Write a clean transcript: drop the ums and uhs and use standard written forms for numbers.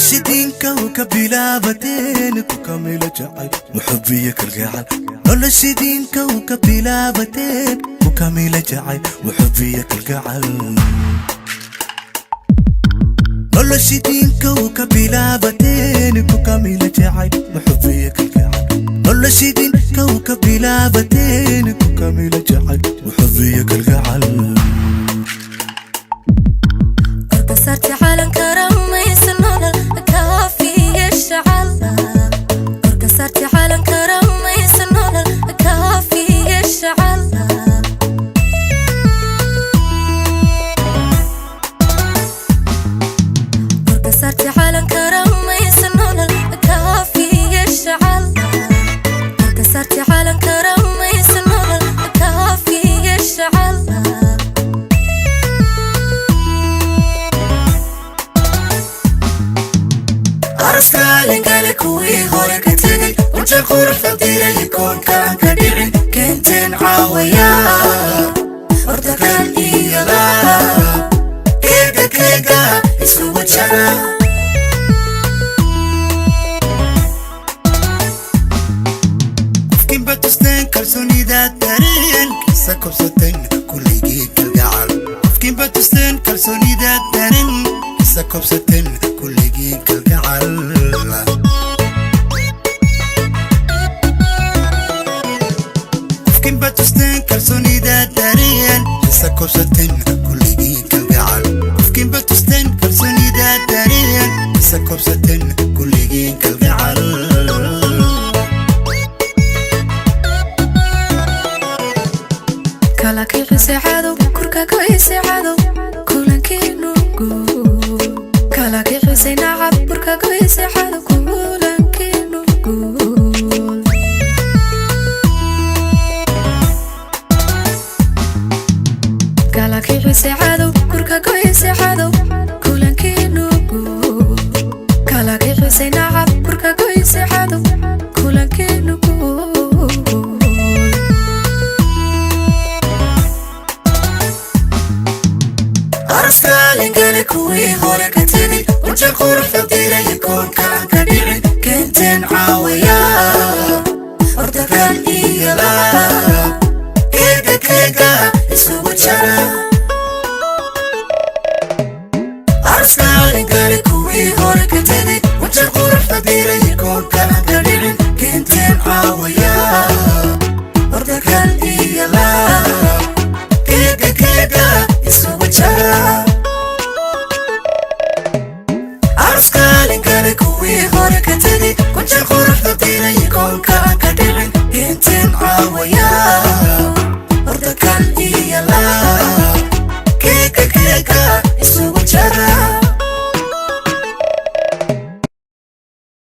Noloshidiinka u ka bilaabateen ku kamila jacayl, muxubiyo kalgacal. Noloshidiinka u ka bilaabateen ku kamila jacayl, muxubiyo kalgacal. Noloshidiinka u ka bilaabateen ku kamila jacayl, muxubiyo kalgacal. Noloshidiinka u ka bilaabateen ku kamila jacayl, muxubiyo kalgacal. Korka saarta calanka ramaysa nolol kaafiya shacal. Korka saarta calanka ramaysa nolol kaafiya shacal. Korka saarta calanka ramaysa nolol kaafiya shacal. Korka saarta calanka ramaysa nolol kaafiya shacal. Arskaalingale kuwii hore ka tegay, unja quruxda diray koonkaan ka dhicin, keenteen caawaya horta kan iyada keega keega isugu jara. Qofkiinba tusteen kalsoonida dareen kisa kobsateen kulligii kalgacal. Qofkiinba tusteen kalsoonida dareen kisa kobsateen kulligii kalgacal. Qofkiinba tusteen kalsoonida dareen kisa kobsateen kulligii kalgacal. Qofkiinba tusteen kalsoonida dareen kisa kobsateen kulligii kalgacal. Kala kicisay cadow, kurka goysay cadow, kulankiinu guul. Kala kicisay nacab, kurka goysay cadow, kulankiinu guul. Kala kicisay cadow, kurka goysay cadow, kulankiinu guul. Kala kicisay nacab, kurka goysay cadow, kulankiinu guul. Arskaalingale kuwii hore ka tegay, unja quruxda diray koonkaan ka dhicin, keenteen caawaya horta kan iyada keega keega isugu jara. Arskaalingale kuwii hore ka tegay, unja quruxda diray koonkaan ka dhicin, keenteen caawaya horta kan iyada keega keega isugu jara. Arskaalingale kuwii hore ka tegay, kunja quruxda diray koonkaan ka dhicin, keenteen caawaya horta kan iyala.